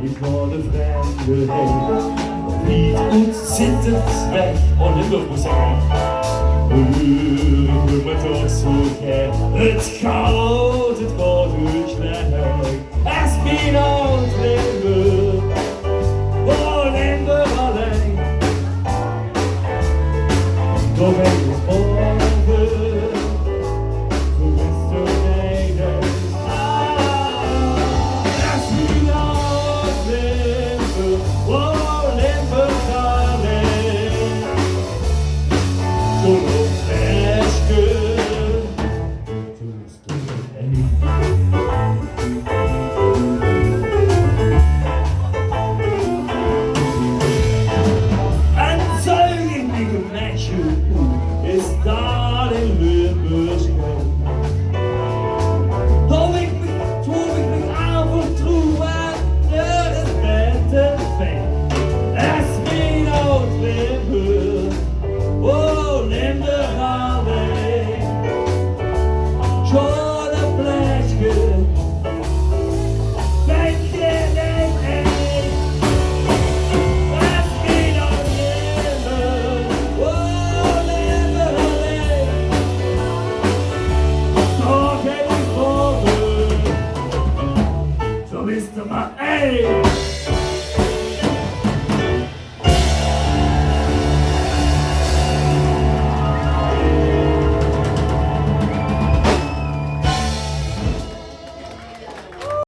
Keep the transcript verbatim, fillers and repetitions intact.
Ich gaon de vreemde heen. Wied oetzittend weg. Oh, Limburg mós ich höbbe. Heur, ich wil me toch zo gaer. Het gaot, het gaot uch slecht. Es mien oud Limburg. Oh, Limburg allein. Door ben ich geboren. Zo is de reden. Ah, es mien oud Limburg. Oh, Limburg allein. Zo'n oud meisje. En zuig ich mich ein meisje oet, is dat ein Limburgske. Dao ich mich, dao ich mich aan vertroew, dao is 't mit de fijn. Es mien oud Limburg, o Limburg.